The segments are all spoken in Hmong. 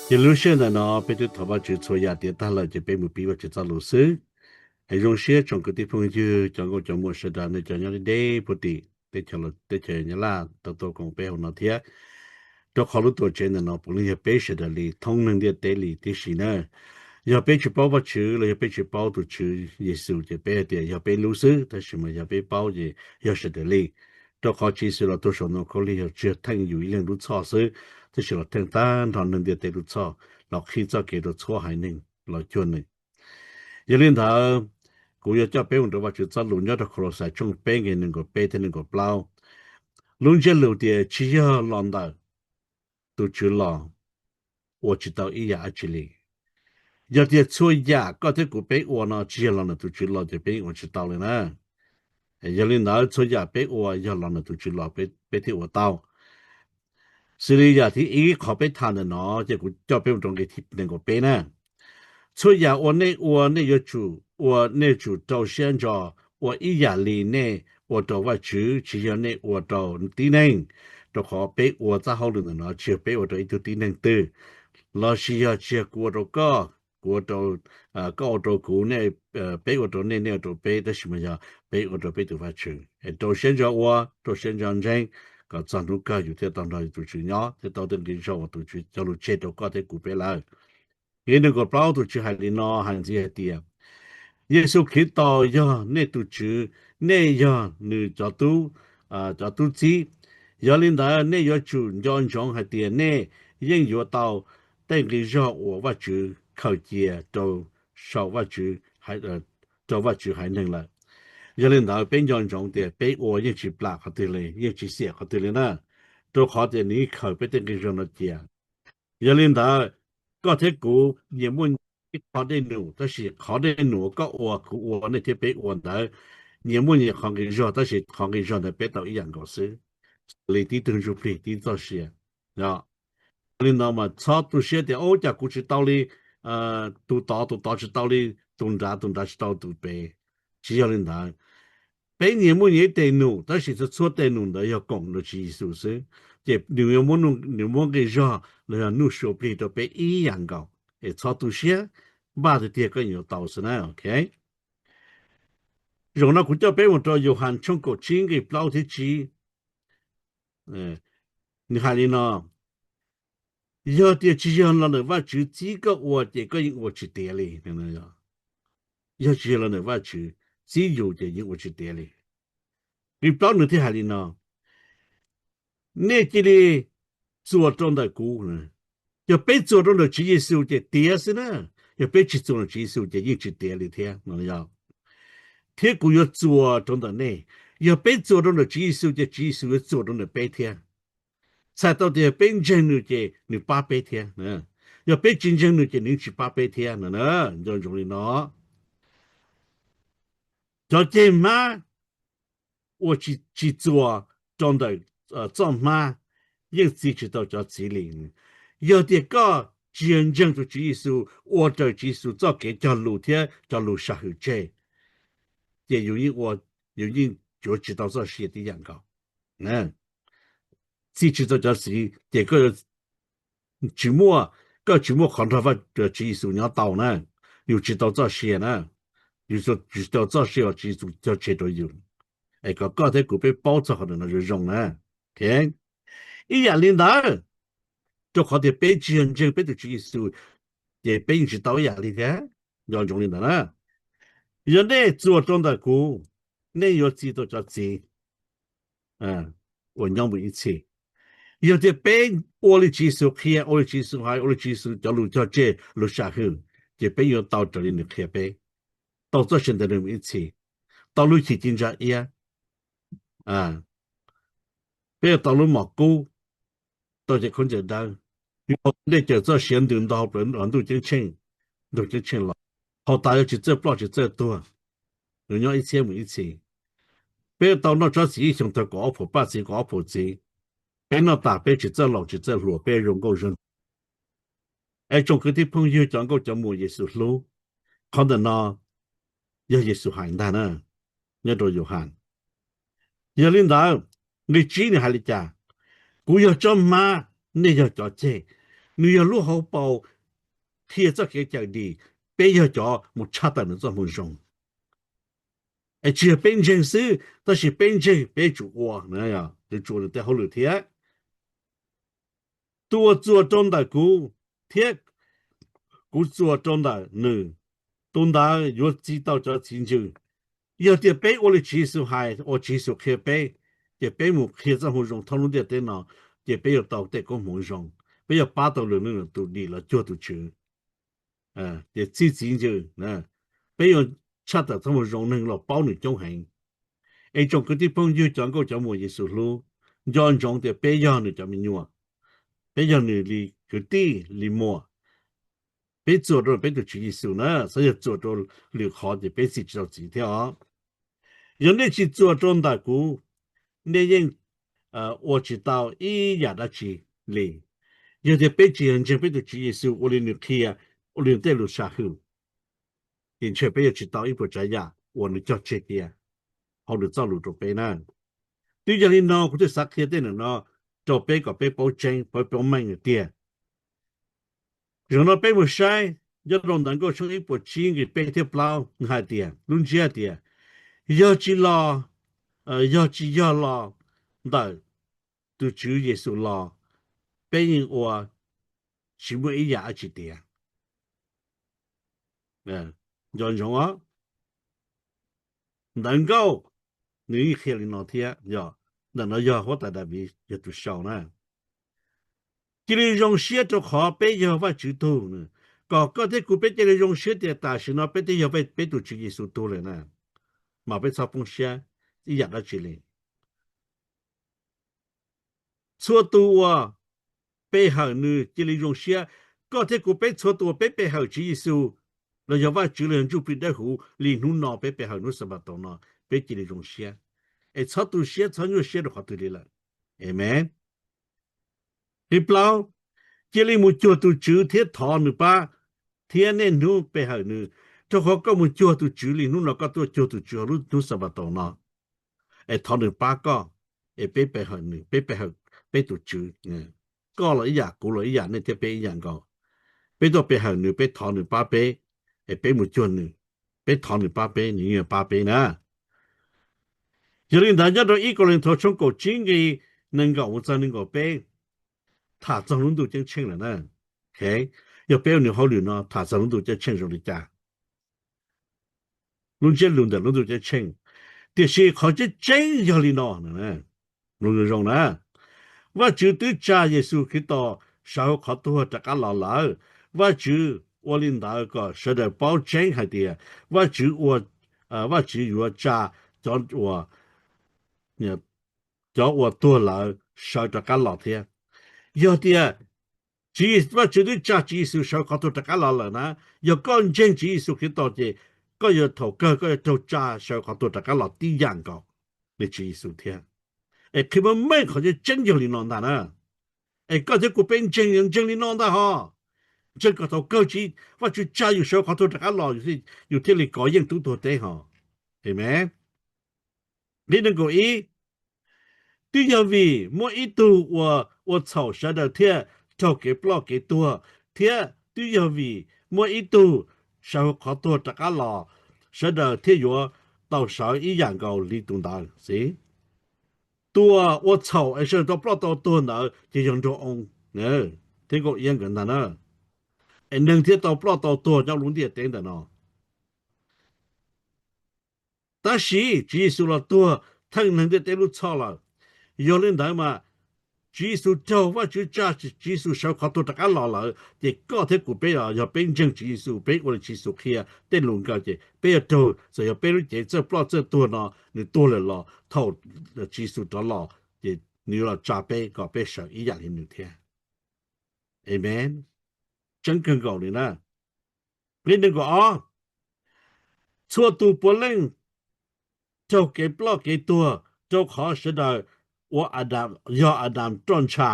Ces lub sij hawm ntawm no peb twb thov Vajtswv txhua yam tiav tag lawm ces peb mus pib Vajtswv txoj lus xwb. Es zoo siab tsoom kwv tij phooj ywg cov nkauj cov muam sawv daws nej cov nyob deb deb puag tim teb chaws, teb chaws Nyab Laj tau tuaj koom peb hauv no thiab. Rau qhov lub tuam tsev ntawm no puav leej yog peb sawv daws li thoob neeg ntiaj teb li tib si na. Yog peb tsis paub Vajtswv los yog peb tsis paub tus Tswv Yexus ces peb hais tias yog peb lub xwb, tab sis mas yog peb paub ces yog sawv daws li. Rau qhov Tswv Yexus los tuag saum ntoo khaub lig yog tsuas theej yus ib leeg lub txhoj xwb, tab sis los theej tag nrho neeg ntiaj teb lub txhoj, los qhib txoj kev rau txhua haiv neeg los cuag nws. Yog li ntawd, kuv yuav coj peb mus rau Vajtswv txoj lus nyob rau Kaulauxais tshooj peb nqe nees nkaum peb thiab nees nkaum plaub. Lub ntsiab lus tias tsis yog los ntawm tus Tswv los ua tsis tau ib yam dab tsi li. Yog tias txhua yam koj thiab kuv peb ua no tsis yog los ntawm tus Tswv los ces peb yeej ua tsis tau li na. Yog li ntawd txhua yam peb ua yog los ntawm tus Tswv los peb thiaj ua tau. Xws li yam thib ib qhov peb tham ntawm no, ces kuv coj peb mus rau nqe nees nkaum peb na. Txhua yam uas nej ua, nej yuav tsum ua, nej yuav tsum rau siab ntso ua ib yam li nej ua rau Vajtswv, tsis yog nej ua rau tib neeg. Rau qhov peb ua txoj hauj lwm ntawm no tsis yog peb ua rau ib tug tib neeg twg, lossis yog tsis yog kuv ua rau koj, kuv ua rau, koj ua rau kuv, peb ua rau nej, nej ua rau peb, tab sis mas yog peb ua rau peb tus Vajtswv. Es rau siab ntso ua, rau siab ntso ntseeg, kom txog hnub kawg yus thiaj tau nrog tus Tswv nyob, thiaj tau tej nqi zog uas tus Tswv cog lus tseg rau koj thiab kuv peb lawm. Nqe nees nkaum plaub tus Tswv hais li no, hais ntxiv hais tias, Yexus Khetos yog nej tus Tswv, nej yog nws cov tub, cov tub txib. Yog li ntawd nej yuav tsum nco ntsoov hais tias nej yeej yuav tau tej nqi zog uas Vajtswv khaws cia rau saum Vajtswv, rau Vajtswv haiv neeg lawm. Yog li ntawd peb nco ntsoov tias peb ua yeej tsis plam qhov twg li, yeej tsis xiam qhov twg li na, rau qhov tias nws yeej khaws peb tej nqi zog no cia. Yog li ntawd, koj thiab kuv nyias muaj ib qho dej num, tab sis qhov dej num uas koj ua kuv ua nej thiab peb ua ntawd, nyias muaj nyias qhov nqi zog, tab sis qhov nqi zog ntawd peb tau ib yam nkaus xwb. Xws li tib tug ntsuj plig tib txoj sia. Yog li no mas txhob tu siab tias, Ub, cas kuv tsis tau li tus tod, tus tod tsis tau li tus nrad, tus nrad tsis tau tus pem. Tsis yog li ntawd. Peb nyias muaj nyias ib tes num, tab sis txhua txhua tes num ntawd yog koom rau Tswv Yexus xwb, ces nws yuav muab nqi zog los yog nuj sua plig rau peb ib yam nkaus. Es txhob tu siab, npaj tiag tiag koj yuav tau xwb na. Zaum no kuv coj peb mus rau Yauhas tshooj kaum tsib nqe plaub thiab tsib. Nws hais li no, Yog tias tsis yog los ntawm Vajtswv txib koj ua ces koj yeej ua tsis tiav li. Yog tsis yog los ntawm Vajtswv txib yus ces yeej ua tsis tiav li. Nqe plaub nws thiaj hais li no, Nej cia li txuas rau ntawm kuv. Yog peb txuas rau ntawm Tswv Yexus ces tiav xwb na, yog peb tsis txuas ntawm Tswv Yexus ces yeej tsis tiav li thiab no. Thiab kuv yuav txuas rau ntawm nej. Yog peb txuas rau ntawm Tswv Yexus ces Tswv Yexus yuav txuas rau ntawm peb thiab. Txhais tau tias yog peb ntseeg nws ces nws pab peb thiab. Yog peb tsis ntseeg nws ces nws tsis pab peb thiab no. Nco ntsoov li no, cov ceg hmab uas tsis txuas rau ntawm txoj hmab yeej txi tsis tau cov txiv li. Yog tias koj tsis yog ntseeg tus Tswv Yexus, ua raws Tswv Yexus txoj kev cog lus thiab cov lus sam hwm tseg, ces yus yeej ua, yus yeej yuav tsis tau txoj sia tib yam nkaus. Txi tsis tau cov txiv ces koj tsis muaj, koj tsis muaj qhov nrog Tswv Yexus nyob tau na. Yus tsis tau txoj sia na, yus tsis tau txoj sia uas Tswv Yexus cog tseg rau yus. Es kom koj thiab kuv peb paub txog qhov no zoo zoo na. Ib yam li ntawd, rau qhov tias peb tsis yog ntseeg peb tus Tswv Yexus, ces peb yeej tsis tau ib yam li thiab. Nco ntsoov li ntawd na. Yog nej txuas rau ntawm kuv, nej yuav txi tau cov txiv uas nyob mus ib txhis. Yog tias peb ua li Tswv Yexus qhia, ua li Tswv Yexus hais, ua li Tswv Yexus cov lus cog tseg, lus sam hwm, ces peb yuav tau raws li nws qhia peb, tau txoj sia ntev mus ib txhis, tau lub cim ci ntsa iab, peb yuav tau lub mom kub, tau cev khaub ncaws dawb, yus haus dej cawm txoj sia ntws nto hauv plawv ntuj ceeb tsheej, ntuj ceeb tsheej los, haus tas yuav tsis txawj ploj tsis txawj tuag, yuav nyob ib txhiab mus ib txhis. Peb tau noj tsob txiv ib xyoos tag kaum ob phaum paj txiv kaum ob phaum txiv. Peb noj tas peb tsis txawj laus tsis txawj hluas, peb zoo nkauj zoo nraug. Es tsoom kwv tij phooj ywg cov nkauj cov muam Yexus hlub, qhov ntawm no yog Yexus hais ntag na, nyob rau Yauhas. Yog li ntawd, nqe tsib nws hais li cas? Kuv yog tsob hmab, nej yog cov ceg. Nws yog lub hauv paus qhia txoj kev cawm dim, peb yog cov mus tshaj tawm nws txoj moo zoo. Es tsis yog peb ntseeg xwb, tab sis peb ntseeg peb tsum ua, yuav tsum ua nws tej hauj lwm thiab. Tus uas txuas rau ntawm kuv thiab kuv txuas rau ntawm nws, tus ntawd yuav txi tau cov txiv ntsws. Yog tias peb ua li Tswv Yexus hais, ua Tswv Yexus qhia peb, ces peb mus qhia txoj moo zoo thoob lub ntiaj teb no, ces peb yuav tau tej koob hmoov zoo, peb yuav pab tau lwm leej lwm tus dim los cuag tus Tswv. Ces txi txiv ntsws, peb yuav tshaj tawm txoj moo zoo, neeg los paub nws coob heev. Es tsoom kwv tij phooj ywg, cov nkauj cov muam Yexus hlub, nco ntsoov tias peb yog nws cov me nyuam, peb yog nws li kwv tij li muam. Peb txuas rau peb tus Tswv Yexus na, xyov yog txuas rau lwm qhov ces peb txi tsis tau txiv thiab os. Yog nej tsis txuas rau ntawm kuv, nej yeej ua tsis tau ib yam dab tsi li. Yog tias peb tsis yog ntseeg peb tus Tswv Yexus ua li nws qhia, ua li nws tej lus sam hwm, ces ntshe peb yuav tsis tau ib puas tsav yam uas nws cog tseg cia hauv nws txoj lus rau peb na. Twb yog li no kuv thiaj xav qhia tej ntawm no rau peb kom peb paub tseeb, peb paub meej tiag. Zaum no peb mus saib nyob rau Ntawv Nkauj tshooj ib puas tsib nqe peb thiab plaub hais tias, lub ntsiab tias, yog tsis los, yog tsis yog los ntawm tus Tswv Yexus los, peb yeej ua tsis muaj ib yam dab tsi tiav. Nco ntsoov os, Ntawv Nkauj nws yeej qhia li no thiab, ntawm no yog huab tais Daviv yog tus sau na. Cia li zoo siab rau qhov peb yog Vajtswv tug, kom koj thiab kuv peb cia li zoo siab tias tam sim no peb twb yog peb tus Tswv Yexus tug lawm na, mas peb txhob poob siab ib yam dab tsi li. Txhua tus uas pe hawm nws cia li zoo siab. Koj thiab kuv peb txhua tus uas peb pe hawm Tswv Yexus los yog Vajtswv los yog Ntsuj Plig Dawb Huv li hnub no peb pe hawm hnub Xanpataus no, peb cia li zoo siab, es txhob tu siab txhob nyuaj siab rau qhov twg li lawm. Amees. Nqe plaub, cia li mus cuag tus Tswv thiab thov nws pab thiab niaj hnub pe hawm nws, rau qhov koj mus cuag tus Tswv li hnub no, koj tuaj cuag tus Tswv hauv lub hnub Xanpataus no, es thov nws pab koj, es peb pe hawm nws, peb pe hawm peb tus Tswv. Koj los ib yam, kuv los ib yam, nej thiab peb ib yam nkaus. Peb tuaj pe hawm nws, peb thov nws pab peb, es peb mus cuag nws, peb thov nws pab peb, nws yeej yuav pab peb na. Yog li ntawd nyob rau ib Kauleethaus tshooj kaum tsib nqe nees nkaum mus txog nees nkaum peb, tham txog lub ntuj ceeb tsheej lawm na. Yog peb ua nws hauj lwm no tham txog lub ntuj ceeb tsheej zoo li cas? Lub ntsiab lus ntawm lub ntuj ceeb tsheej. Tiam sis qhov tseeb tseeb yog li no, zoo na, Vajtswv twb tsa Yexus Khetos sawv hauv qhov tuag rov qab los lawm. Vajtswv ua li ntawd kom sawv daws paub tseeb hais tias Vajtswv ua, Vajtswv yuav tsa cov uas, cov uas tuag lawm sawv rov qab los thiab. Yog tias Vajtswv twb tsa Tswv Yexus sawv qhov tuag rov qab los lawm na, yog koj ntseeg Tswv Yexus Khetos ces koj yuav, thaum kawg koj yuav raug tsa sawv qhov tuag rov qab los tib yam nkaus li Tswv Yexus thiab. Es qhia meej meej qhov tseeb tseeb yog li no ntag na. Es koj thiab kuv peb ntseeg, ntseeg li no ntag ho. Ntseeg kom thaum kawg Vajtswv tsa yus sawv qhov tuag rov qab los, yus thiaj li kov yeej tub tuag teb ho. Amees. Nqe nees nkaum ib, twb yog vim muaj ib tug uas ua txhaum sawv daws thiaj raug kev ploj kev tuag, thiab twb yog vim muaj ib tug sawv hauv qhov tuag rov qab los, sawv daws thiaj yuav tau sawv ib yam nkaus li tus ntawd xwb. Tus uas ua txhaum es sawv daws tau ploj tau tuag ntawd ces yog nraug oo thiab nkauj iab nkawd ntag na. Es neeg thiaj tau ploj tau tuag nyob lub ntiaj teb ntawm no. Tab sis Tswv Yexus los tuag theej neeg ntiaj teb lub txhoj lawm. Yog li ntawd mas Tswv Yexus raug Vajtswv tsa, Tswv Yexus sawv qhov tuag rov qab los lawm, ces koj thiab kuv peb los yog peb ntseeg Tswv Yexus, peb ua li Tswv Yexus qhia tej lus nkaus ces peb yuav raug, txawm yog peb lub cev txawj ploj txawj tuag no nws tuag lawm los thaum Tswv Yexus rov los ces nws yuav los tsa peb kom peb sawv ib yam li nws thiab. Amees. Tseeb kawg nkaus li na. Nqe nees nkaum ob, txhua tus puav leej raug kev ploj kev tuag rau qhov sawv daws ua Adas, yog Adas roj ntsha.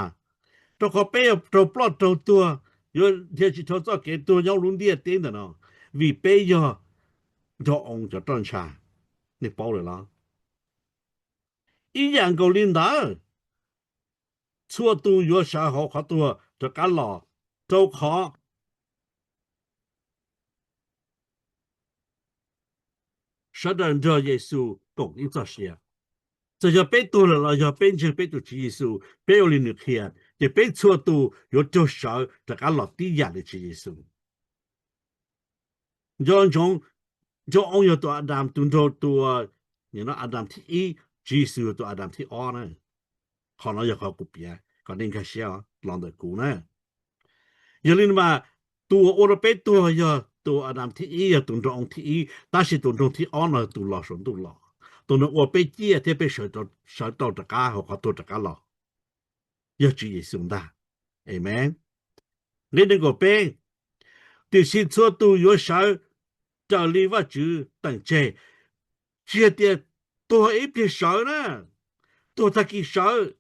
Rau qhov peb raug ploj raug tuag, yuav dhia tsis dhau txoj kev tuag nyob lub ntiaj teb ntawm no, vim peb yog nraug oo cov roj ntsha. Nej paub lawm los? Ib yam nkaus li ntawd, txhua tus yuav sawv hauv qhov tuag rov qab los. rau qhov sawv daws nrog Yexus koom ib txoj sia. Txawm yog peb tuag lawm los yog peb ntseeg peb tus Tswv Yexus, peb ua li nws qhia, ces peb txhua tus yuav raug sawv rov qab los tib yam li Tswv Yexus. Nco ntsoov, nraug oo yog tus Adas, tus nraug, tus Adas thib ib, Tswv Yexus yog tus Adas thib ob na. Qhov no yog qhov kuv piav kom nej nkag siab los ntawm kuv na. Yog li mas, tus uas ua rau peb tuag yog tus Adas thib ib, yog tus nraug oo thib ib, tab sis tus nraug thib ob no tus los saum ntuj los, tus nws ua peb ciaj thiab peb sawv tau rov qab hauv qhov tuag rov qab los, yog Tswv Yexus ntag. Amees. Nqe nees nkaum peb, tiam sis txhua tus yuav sawv raws li Vajtswv teem tseg. Tsis hais tias tuag ib pliag sawv na, tuag tag kis sawv,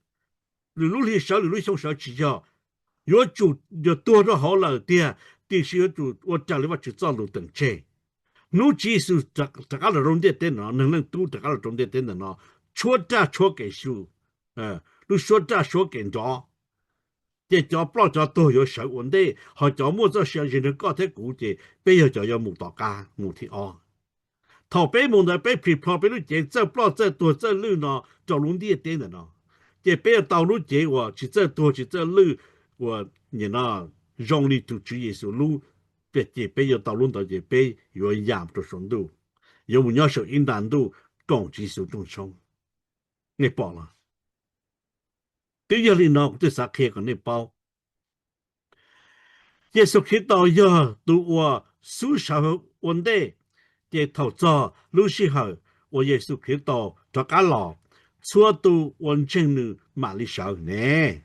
lwm lub hli sawv lwm lub xyoo sawv tsis yog. Yuav tsum yog tuag rau hauv lawm tiag, tiam sis yuav tsum ua raws li Vajtswv txoj lus teem tseg. Hnub Tswv Yexus rov qab los rau ntiaj teb ntawm no, Neeg Leej Tub rov qab los rau ntiaj teb ntawm no, tshuab raj tshuab kev su, lub suab raj suab kev nrov, ces cov ploj cov tuag yuav sawv ua ntej, ho cov muaj txoj sia ze nrog koj thiab kuv ces peb yog cov yuav mus tom qab mus thib ob. Thaum peb mus ntawd peb phim plho peb lub cev txawj ploj txawj tuag txawj lwj no rau lub ntiaj teb ntawm no, ces peb yuav tau lub cev uas tsis txawj tuag tsis txawj lwj uas nim no zoo li tus Tswv Yexus lub, ces peb yuav tau lub ntawd ces peb yuav ya rau saum ntuj, yuav mus nyob saum ib nta ntuj koom Tswv Yexus rooj tshoob. Nej pom los? Twb yog li no kuv thiaj xav qhia kom nej paub, Yexus Khetos yog tus uas xub sawv ua ntej, ces thaum txog lub sij hawm uas Yexus Khetos rov qab los, txhua tus uas ntseeg nws mam li sawv ne.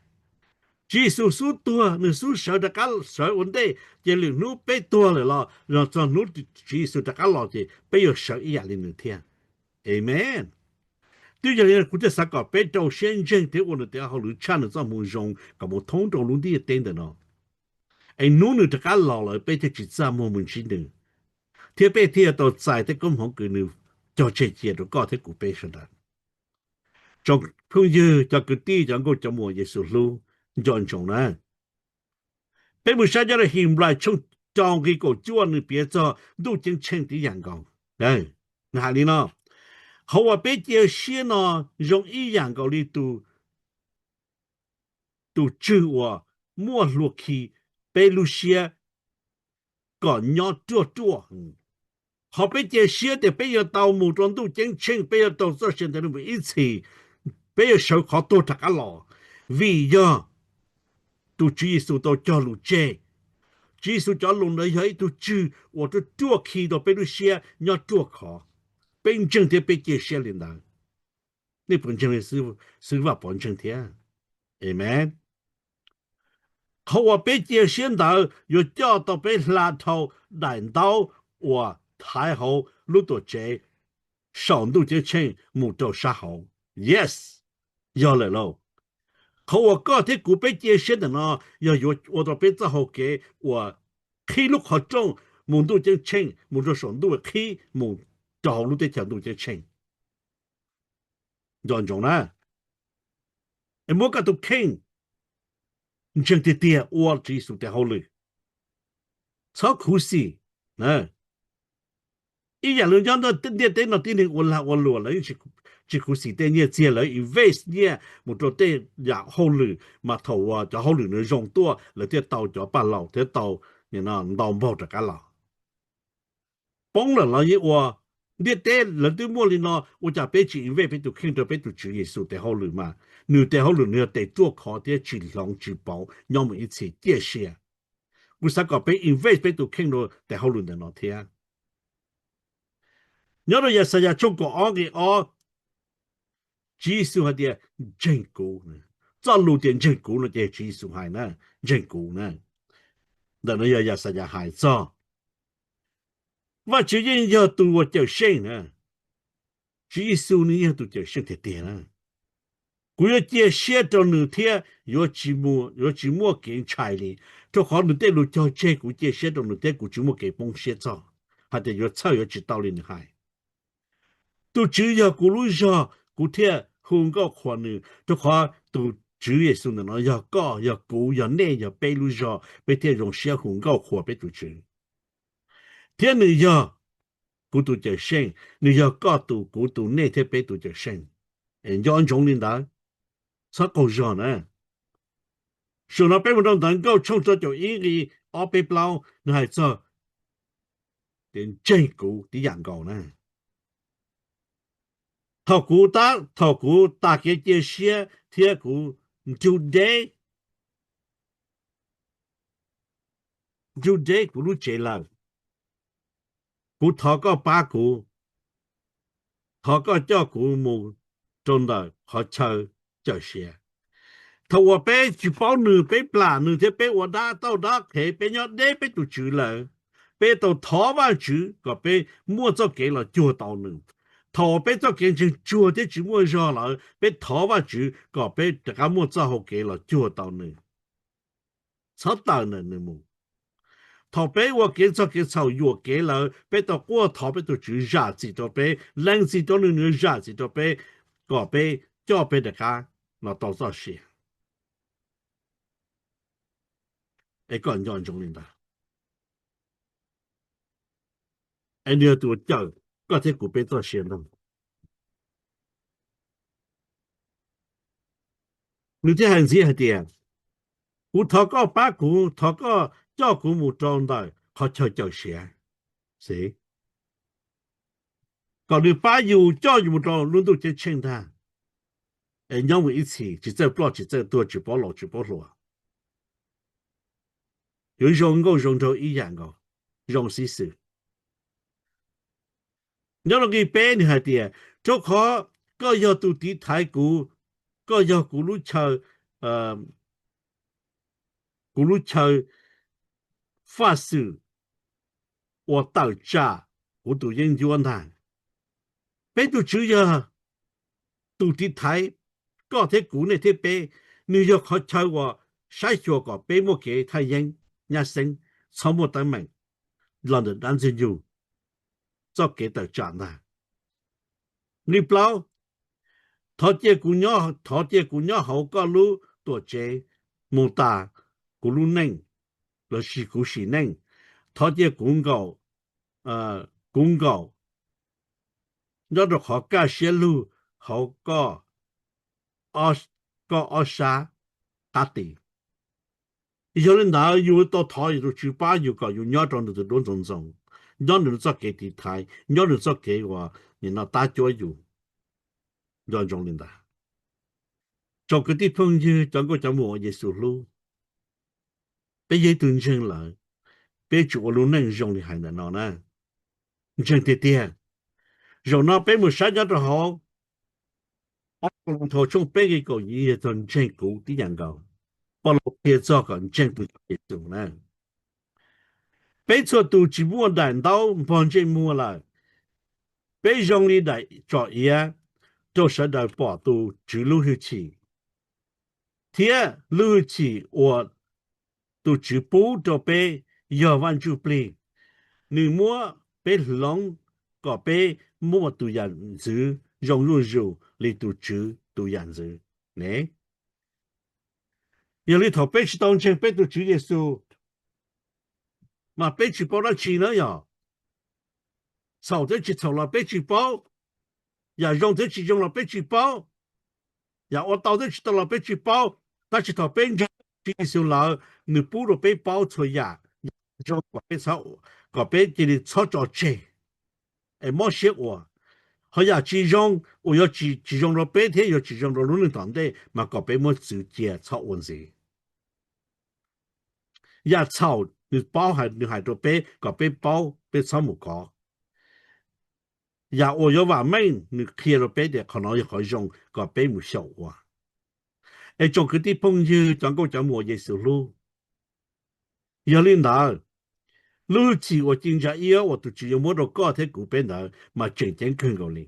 Tswv Yexus xub tuag, nws xub sawv rov qab sawv ua ntej, ces lwm hnub peb tuag lawm los los txog hnub Tswv Yexus rov qab los ces peb yuav sawv ib yam li nws thiab. Amees. Twb yog li no kuv thiaj xav kom peb rau siab ntseeg thiab ua nws tes hauj lwm tshaj nws txoj hmoo zoo kom mus thoob rau lub ntiaj teb ntawm no, es hnub nws rov qab los lawm peb thiaj tsis txaj muag mus ntsib nws, thiab peb thiaj tau txais tej koob hmoov uas nws cog tseg cia rau koj thiab kuv peb sawv daws. Tsoom phooj ywg, cov kwv tij, cov nkauj cov muam Yexus hlub, nco ntsoov na. Peb mus saib nyob rau Henplais tshooj rau nqe kaum cuaj nws piav txog Ntuj Ceeb Tsheej tib yam nkaus. Nws hais li no, qhov uas peb cia siab no zoo ib yam nkaus li tus, tus tswg uas muaj hlua khi peb lub siab kom nyob ruaj ruaj. Qhov peb cia siab tias peb yuav tau mus rau Ntuj Ceeb Tsheej, peb yuav tau txoj sia ntawd mus ib txhis, peb yuav sawv qhov tuag rov qab los, vim yog tus Tswv Yexus tau cog lus tseg. Tswv Yexus cov lus ntawd yog ib tug tswg uas ruaj ruaj khi rau peb lub siab nyob ruaj khov. Peb ntseeg thiab peb cia siab li ntawd. Nej puas ntseeg li Xib Vaj Pov ntseeg thiab? Amees. Qhov uas peb cia siab ntawd yuav coj tau peb hla dhau daim ntaub uas thaiv hauv lub tuam tsev saum Ntuj Ceeb Tsheej mus rau sab hauv. Yes, yog lawm lauj. Qhov uas koj thiab kuv peb cia siab ntawm no yog yuav ua rau peb txoj hau kev uas qhib lub qhov rooj mus Ntuj Ceeb Tsheej, mus rau saum ntuj, qhib mus rau hauv lub teb chaws Ntuj Ceeb Tsheej. Nco ntsoov na, es muab koj tus kheej ntseeg tiag tiag ua Tswv Yexus tes hauj lwm, txhob khuv xim. Ib yam li nyob ntiaj teb no tib neeg ua lag ua luam lawv yeej tsis khuv xim tej nyiaj txiag, lawv invest nyiaj mus rau tej yam hauj lwm mas thaum uas cov hauj lwm nws zoo tuaj lawv thiaj tau cov paj laus thiab tau ntau npaug rov qab los. Poob lawm los yeej ua, ntiaj teb lawv twb muaj li no, ua cas peb tsis invest peb tus kheej rau peb tus Tswv Yexus tes hauj lwm mas nws tes hauj lwm nws yog tes ruaj khov thiab tsis hloov tsis pauv nyob mus ib txhis ciaj sia. Kuv xav kom peb invest peb tus kheej rau tes hauj lwm ntawm no thiab. Nyob rau Yaxayas tshooj kaum ob nqe ob, Tswv Yexus hais tias ntseeg kuv. Txoj lus tias ntseeg kuv no ces Tswv Yexus hais na, ntseeg kuv na. Ntawm no yog Yaxayas hais txog Vajtswv yeej yog tus uas cawm seej na. Tswv Yexus nws yog tus cawm seej tiag tiag na. Kuv yuav cia siab rau nws thiab yuav tsis muaj kev ntshai li, rau qhov nws tej lus cog tseg kuv cia siab rau nws thiab kuv tsis muaj kev poob siab txog hais tias yuav txhawj yuav tsis tau li nws hais. Tus Tswv yog kuv lub zog, kuv thiaj hu nkauj qhuas nws, rau qhov tus Tswv Yexus ntawm no yog koj, yog kuv, yog nej, yog peb lub zog, peb thiaj zoo siab hu nkauj qhuas peb tus Tswv. Thiab nws yog kuv tus Cawmseej, nws yog koj tus, kuv tus, nej thiab peb tus Cawmseej. Es nco ntsoov li ntawd, txhob qaug zog na. Zaum no peb mus rau ntawv Nkauj tshooj rau caum ib nqi ob peb plaub, nws hais txog tias ntseeg kuv tib yam nkaus na. Thaum kuv tab, thaum kuv tas kev cia siab thiab kuv nrug deb, nrug deb kuv lub tsev lawm, kuv thov koj pab kuv, thov koj coj kuv mus rau ntawm qhov chaw cawm siav. Thaum uas peb tsis paub nws, peb plam nws thiab peb ua dab tauj dab qhev, peb nyob deb peb tus Tswv lawm, peb tau thov Vajtswv kom peb muaj txoj kev los cuag tau nws. Thaum uas peb txoj kev ntseeg tsuag thiab tsis muaj zog lawm, peb thov Vajtswv kom peb rov qab muaj txoj hau kev los cuag tau nws, txhob tawm ntawm nws mus. Thaum peb ua kev txog kev txhaum yuam kev lawm, peb tau quaj thov peb tus Tswv zam txim rau peb, lees txim rau nws, nws zam txim rau peb, kom peb coj peb rov qab los tau txoj sia. Es koj nco ntsoov li ntawd. Es nws yog tus uas cawm koj thiab kuv peb txoj sia ntag. Nws thiaj hais ntxiv hais tias, kuv thov koj pab kuv, thov koj coj kuv mus rau ntawm qhov chaw cawm siav, xij, kom nws pab yus coj yus mus rau lub ntuj ceeb tsheej ntag. Es nyob mus ib txhis tsis txawj ploj tsis txawj tuag, tsis paub laus tsis paub hluas, yuav zoo nkauj zoo nraug ib yam nkaus, zoo xib xwm. Nyob rau nqi peb nws hais tias, rau qhov koj yog tus tiv thaiv kuv, koj yog kuv lub chaw, kuv lub chaw faj xwm uas tawm tsam kuv tus yeeb ncuab ntag. Peb tus Tswv yog tus tiv thaiv koj thiab kuv, nej thiab peb. Nws yog qhov chaw uas saib xyuas kom peb muaj kev thaj yeeb nyab xeeb, txhob muaj teeb meem los ntawm dab ntxwg nyoog txoj kev tawm tsam ntag. Nqi plaub, thov cia kuv nyob, thov cia kuv nyob hauv koj lub tuam tsev mus tas kuv lub neej lossis kuv sim neej. Thov cia kuv nkaum, kuv nkaum nyob rau qhov kaj siab lug hauv koj, koj ob sab qab tis. Yog li ntawd yus tau thov yus tus Tswv pab yus kom yus nyob rau nws tus duab ntxoov ntxoo, nyob nws txoj kev tiv thaiv, nyob nws txoj kev uas nim no tab cuab yus. Nco ntsoov li ntawd. Tsoom kwv tij phooj ywg, cov nkauj cov muam uas Yexus hlub, peb yog ib tug ntseeg lawm, peb tsum ua lub neej zoo li hais ntawm no na. Ntseeg tiag tiag. Zaum no peb mus saib nyob rau hauv Paj Lug Thau tshooj peb nqi kaum yim yog txog ntseeg kuv tib yam nkaus. Paj Lug qhia txog kom ntseeg tus Tswv Yexus na. Peb txhua tus tsis muaj daim ntaub npog ntsej muag lawm. Peb zoo li daim tsom iav rau sawv daws pom tus Tswv lub hwj chim, thiab lub hwj chim uas tus Tswv pub rau peb yog Vaj Ntsuj Plig. Nws muab peb hloov kom peb muaj tus yam ntxwv zoo zuj zus li tus Tswv tus yam ntxwv ne. Yog li thaum peb tsis tau ntseeg peb tus Tswv Yexus, mas peb tsis paub dab tsi na yog. Txhaum thiab tsis txhaum los peb tsis paub, yam zoo thiab tsis zoo los peb tsis paub, yam ua tau thiab tsis tau los peb tsis paub. Tab sis thaum peb ntseeg Tswv Yexus lawm, nws pub rau peb paub txhua yam, yam zoo kom peb txhob, kom peb cia li txhob tso tseg es mob siab ua. Ho yam tsis zoo uas yuav tsis, tsis zoo rau peb thiab yuav tsis zoo rau lub neej tom ntej mas kom peb muab txwv cia txhob ua ntxiv. Yam txhaum nws paub, nws hais rau peb kom peb paub peb txhob mus kov. Yam uas yuav vam meej nws qhia rau peb tias qhov no yog qhov zoo kom peb mus xyaum ua. Es tsoom kwv tij phooj ywg, cov nkauj cov muam Yexus hlub, yog li ntawd, lub hwj chim uas ci ntsa iab uas tus Tswv yuav muab rau koj thiab kuv peb ntawd mas tseem ceeb kawg nkaus li.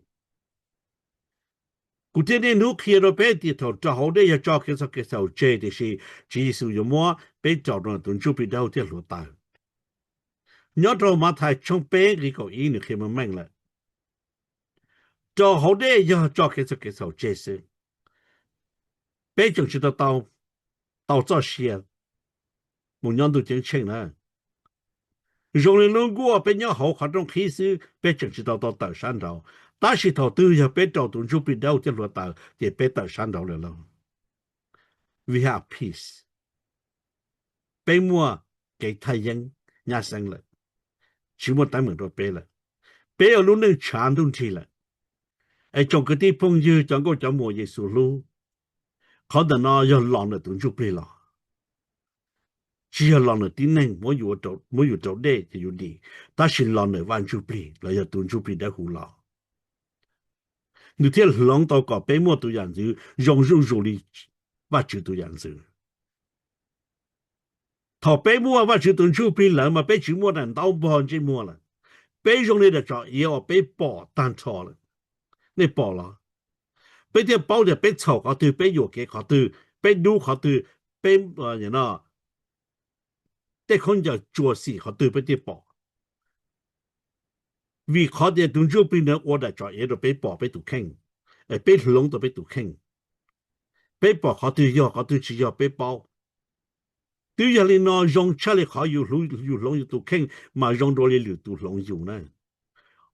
Kuv thiaj niaj hnub qhia rau peb tias thaum raug hauv dej yog tso kev txog kev txhaum tseg, tiam sis Tswv Yexus yuav muab peb rau tus Ntsuj Plig Dawb Huv thiab hluav taws. Nyob rau Mathais tshooj peb nqi kaum ib nws qhia meej meej lawm, raug hauv dej yog tso kev txog kev txhaum tseg xwb. peb tseem tsis tau tau txoj sia mus nyob ntuj ceeb tsheej na. Zoo li lub nkuaj peb nyob hauv qhov rooj qhib xwb, peb tseem tsis tau tau tawm sab nraud. Tab sis thaum twg yog peb raug tus ntsuj plig dawb huv thiab hluav taws ces peb tawm sab nraud lawm lauj. We have peace. Peb muaj kev thaj yeeb nyab xeeb lawm, tsis muaj teeb meem rau peb lawm. Peb ua lub neej tshav ntuj nrig lawm. Es tsoom kwv tij phooj ywg, cov nkauj cov muam Yexus hlub, qhov ntawm no yog los ntawm tus ntsuj plig los, tsis yog los ntawm tib neeg muab yus rau dej ces yus dim, tab sis los ntawm Vaj Ntsuj Plig los yog tus ntsuj plig dawb huv los. Nws thiaj hloov tau kom peb muaj tus yam ntxwv zoo zuj zus li Vajtswv tus yam ntxwv. Thaum peb muaj Vajtswv tus ntsuj plig lawm mas peb tsis muaj daim ntaub npog ntsej muag lawm. Peb zoo li daim tsom iav uas peb pom tag nrho lawm. Nej pom los? Peb thiaj paub tias peb txhaum qhov twg, peb yuam kev qhov twg, peb dub qhov twg, peb tej khaub ncaws tsuas xim qhov twg peb thiaj pom. Vim qhov tias tus ntsuj plig ntawd ua daim tsom iav rau peb pom peb tus kheej, peb hloov tau peb tus kheej. Peb pom qhov twg yog qhov twg tsis yog peb paub. Twb yog li no zoo tshaj li qhov yus hloov yus tus kheej mas zoo dua li lwm tus hloov yus na.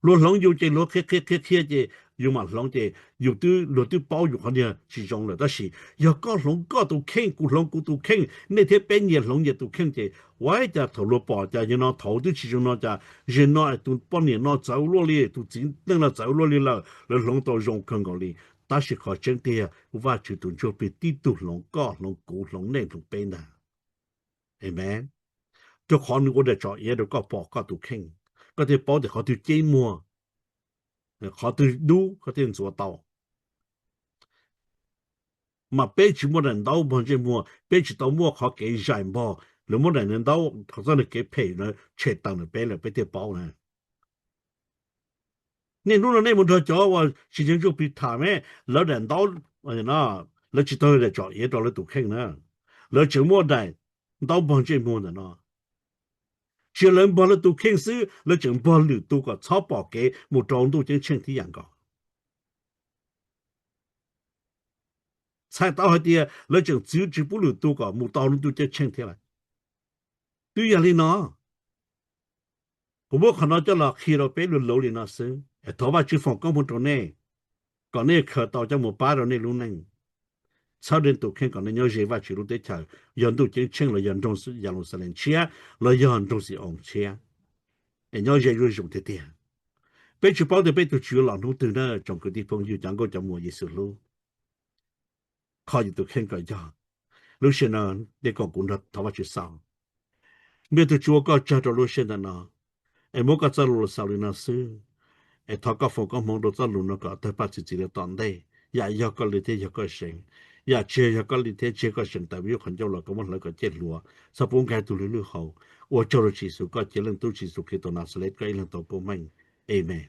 Luag hloov yus ces luag qhia qhia qhia qhia ces yus mam hloov ces yus twb luag twb paub yus qhov niag tsis zoo lawm, tab sis yog koj hloov koj tus kheej, kuv hloov kuv tus kheej, nej thiab peb nyias hloov nyias tus kheej ces ua cas thaum luag pom cas yog no thaum twb tsis zoo no, cas zaum no tus poj niam no txawv ua luaj li, tus txiv neej no txawv ua luaj li lawm, lawv hloov tau zoo kawg nkaus li. Tab sis qhov tseeb tiag Vajtswv tus ntsuj plig tib tug hloov koj, hloov kuv, hloov nej, hloov peb ntag. Amen. Rau qhov nws ua daim tsom iav rau koj pom koj tus kheej, koj thiaj paub tias qhov twg ceeb muag, qhov twg dub koj thiaj ntxuav tau. Mas peb tsis muaj daim ntaub npog ntsej muag, peb tsis tau muaj qhov kev zais npog, lawv muab daim ntaub, txoj kev phem na tshem tawm ntawm peb lawm peb thiaj paub na. Niaj hnub no nej mus nrog cov uas tsis yog ntsuj plig tham me, lawv daim ntaub, lawv tsis tau daim tsom iav rau lawv tus kheej na, lawv tseem muaj daim ntaub npog ntsej muag ntawm no. Tsis yog lawv npog lawv tus kheej xwb, lawv tseem npog lwm tus kom txhob pom kev mus rau ntuj ceeb tsheej thiab yam nkaus. Txhais tau hais tias lawv tseem txwv tsis pub lwm tus kom mus tau ntuj ceeb tsheej thiab lawm. Twb yog li no, kuv muab qhov no coj los qhia rau peb luag luv li no xwb. Thov Vajtswv foom koob hmoov rau nej, kom nej khaws tau coj mus pab rau nej lub neej, txhawb rau tus kheej kom nej nyob ze Vajtswv lub teb chaws, yog ntuj ceeb tsheej los yog nroog Yeluxalees tshiab los yog nroog Xi-oos tshiab, es nyob ze zuj zus tiag tiag. Peb tsis paub tias peb tus Tswv yuav los hnub twg na, tsoom kwv tij phooj ywg, cov nkauj cov muam Yexus hlub. Kho yus tus kheej kom yog. Lub sij hawm no, nej koom kuv nrog thov Vajtswv xaus. Npawg tus Tswv, ua koj tsaug rau lub sij hawm ntawm no, es muab koj txoj lus los xaus li no xwb. Es thov koj foom koob hmoov rau txoj lus no kom tawg paj txi txiv rau tom ntej, yam yog koj li thiab yog koj seem, yam tsis yog koj li thiab tsis yog koj seem tawm vim yus qhov ncauj los koj muab hlawv kom ciaj hluas, txhob pub nkag tug lwg lwj hauv. Ua tsaug rau Tswv Yexus, koj cia Leej Tub Tswv Yexus Khetos Naxales, koj ib leeg tau koob meej. Amen.